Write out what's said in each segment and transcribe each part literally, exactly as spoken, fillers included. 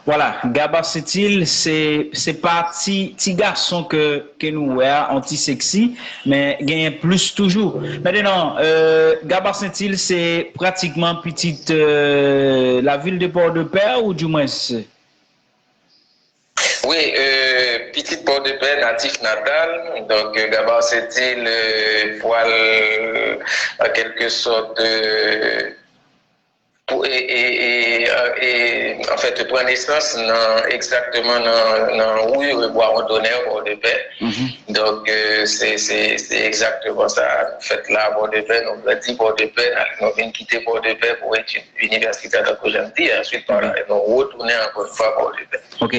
Vwala, Gabar Saintil, se, se pa ti, ti gason ke, ke nou wè a, yon ti seksi, men genyen plis toujou. Mentenan, euh, Gabar Saintil, se pratikman pitit, euh, lavil de Pòdepè, ou dimwens? Wi, euh, pitit Pòdepè, natif natal, donk, euh, Gabar Saintil, euh, pwal, an kèlke sòt, euh, pou, e, e, e, e, anfèt, pran nesans nan, egzakteman nan, nan ri Bwa Wondonè, Pòdepè. Donk, euh, se, se, se egzakteman sa. Nou fèt la, Pòdepè, nou grandi Pòdepè, nou vin kite Pòdepè pou etid inivèsitè, tankou jan m di, answit, nou retounen ankò yon fwa Pòdepè. Ok.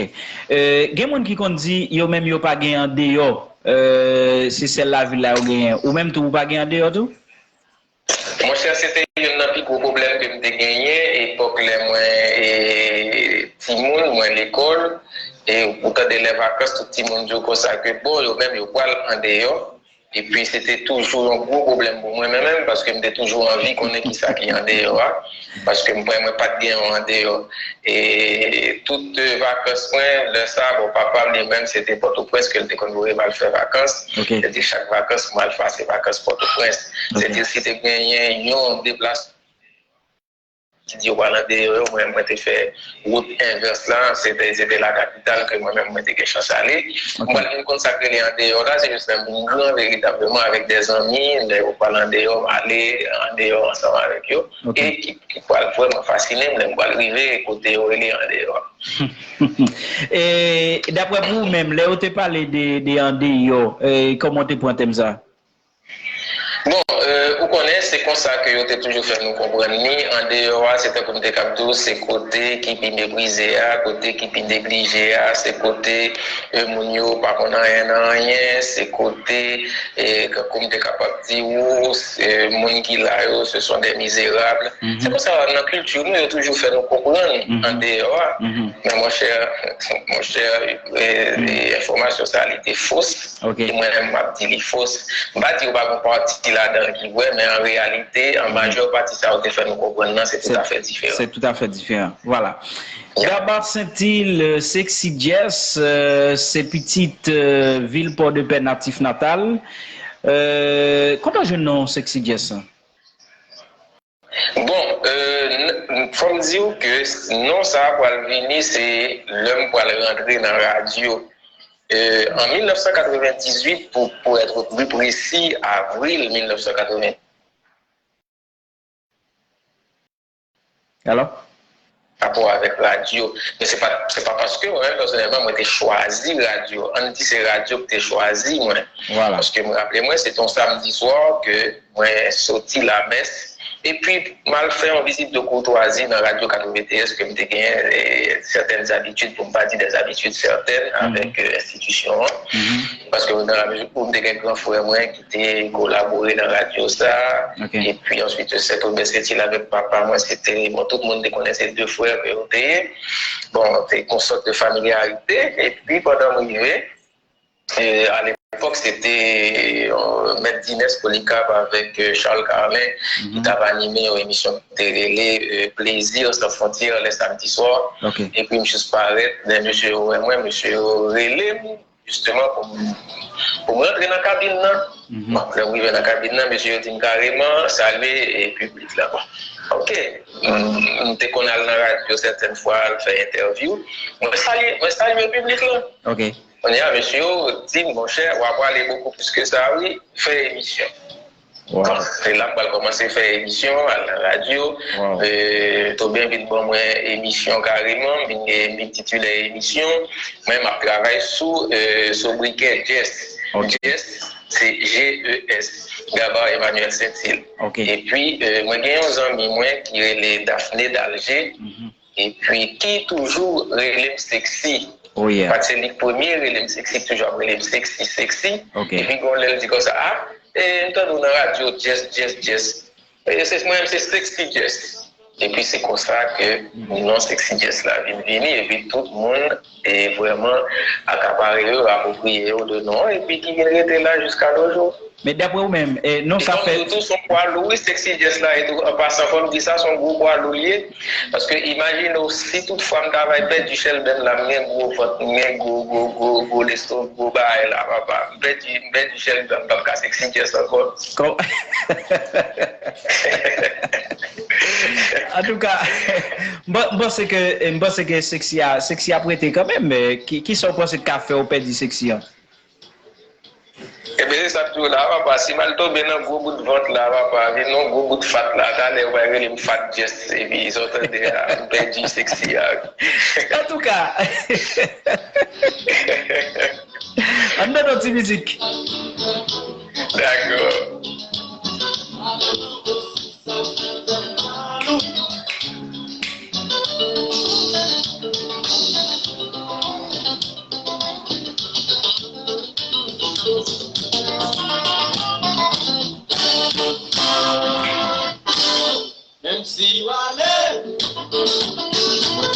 Euh, gen moun ki konn di yo menm yo pa gen andeyò. Euh, se sèl lavil la yo genyen. Ou menm tou, ou pa gen andeyò tou? Monchè, se te youn nan pi gwo pwoblèm ke m te genyen epòk lè mwen e, timoun, mwen lekòl. E ou tande lè vakans, tout timoun di w konsa ke bon, yo menm yo pral andeyò. Epi se te toujou yon gwo pwoblèm pou mwen, mwen menm, paske m te toujou anvi konnen kisa ki andeyò a. Paske m, mwen pa t gen yon andeyò. E tout, euh, vakans mwen, lè sa, bon, papa m li menm, se te Pòtoprens ke l te konn voye m al fè vakans. Se te chak vakans, mwen al pase vakans Pòtoprens. Se te si te genyen yon deplasman ki di yo pral andeyò yo, mwen, mwen te fè wout envès la, se te, se te lakapital ke mwen menm mwen te gen chans ale. Mwen vin konn sa k rele andeyò la, se jis lè m vin gran veritableman avèk de zanmi, lè yo pral andeyò, m ale andeyò ansanm avèk yo. E ki, ki pral vrèman fasine m lè m pral rive kote yo rele andeyò a. E daprè pou ou menm, lè yo te pale de, de andeyò, e kòman w te pran tèm sa? Bon, euh, ou konnen, se konsa ke yo te toujou fè nou konprann li. Andeyò a, se tankou m te kab di w, se kote ki pi meprize a, kote ki pi neglije a, se kote, euh, moun yo pa konn anyen nan anyen, se kote, euh, tankou m te kapab di w, se moun ki la yo, ce sont des misérables. Se konsa, nan kilti nou, yo toujou fè nou konprann andeyò a. Men monchè, monchè, e, e, enfòmasyon sa a, li te fos. E mwen menm, m ap di li fos. M pa di yo pa gen pati ladan l ki vrè, men an reyalite, an majè pati sa yo te fè nou konprann nan, se toutafè diferan. Se toutafè diferan. Vwala. Gabar Saintil, euh, Sexy Jess, euh, se pitit, euh, vil Pòdepè natif natal. Euh, kote w jwenn non Sexy Jess lan? Bon, euh, n- fò m di w ke s- non sa a pral vini, se lè m pral rantre nan radyo. Euh, an mil nèf san katrevendizuit, pou, pou èt pli presi, avril mil nèf san katrevendizuit. Alò? Rapò avèk radyo. Men se pa, se pa paske mwen menm pèsonèlman mwen te chwazi radyo. Ann di se radyo ki te chwazi mwen. Vwala. Paske mwen raple mwen, se te yon samdi swa ke mwen soti lamès. Epi, m al fè yon vizit de koutwazi nan radyo katrevendiz ke m te genyen, e, sètèn zabitid, pou m pa di dèzabitid sètèn, avèk, e, enstitisyon an. Paske nan lamezi pou m te gen gran frè mwen ki te kolabore nan radyo sa. Epi answit, Sent Obè Setil avèk papa mwen, se te, bon, tout moun te konnen se de frè ke yo te ye. Bon, te yon sòt de familyarite. Epi pandan m rive, e, alepòk, se te, e, Mèt Dinès Polikap avèk, e, Charles Carlin ki t ap anime yon emisyon ki te rele, e, Plaisir sans frontières lè samdi swa. Epi m jis parèt, lè mesye yo wè mwen, mesye yo rele m, jisteman, pou m, pou m rantre nan kabin nan. Bon, lè m rive nan kabin nan, mesye yo di m kareman, salye, e, piblik la. Bon, oke. M, m te konn al nan radyo sètèn fwa, al fè entèvyou. Mwen salye, mwen salye piblik la. Kounye a, mesye yo di m, monchè, w a prale bokou plis ke sa, wi, fè emisyon. Bon, se la m pral kòmanse fè emisyon, al nan radyo. E, Toben vin ban mwen emisyon kareman, m vin gen, m vin titilè emisyon. Mwen, m ap travay sou, e, sobriquet Jess. Jess, se G E S, Gabar Emmanuel Saintil. Epi, e, mwen gen yon zanmi mwen ki rele Daphné Dalger. Epi ki toujou rele m Sexy. Paske se li k premye rele m Sexy, ki toujou ap rele m Sexy, Sexy. Epi gon lè l di konsa, a, e, m tande w nan radyo, Jess, Jess, Jess. E se mwen menm, se Sexy Jess. Epi se konsa ke non Sexy Jess la vin vini, epi tout moun, e, vrèman akapare yo, apropriye yo de non an, epi ki vin rete la jiska nos jours. Men daprè ou menm, e, non sa fèt. Tou, se yon pwa lou, wi, Sexy Jess la, e tou, an pasan, fò m di sa, se yon gwo pwa lou l ye. Paske imajine w, si tout fwa m ta bay pèdi chèlbè m la, m gen gwo vant, m gen gwo, gwo, gwo, gwo lestomak, gwo bagay la, papa. M pèdi, m pèdi chèlbè m, m p ap ka Sexy Jess ankò. Kò- Antouka, m pa- m panse ke, m panse ke Sexy a, Sexy ap rete kanmenm, men ki, kisa w panse k ka fè w pèdi Sexy an? Ebyen, se sa m di w la, papa. Si m al tonbe nan gwo bout vant la, papa, vin yon gwo bout fat la, talè yo va rele m Fat Jess, epi sa w tande a, m pèdi Sexy a. Antouka, ann tande yon ti mizik. Dakò. Menm si w ale,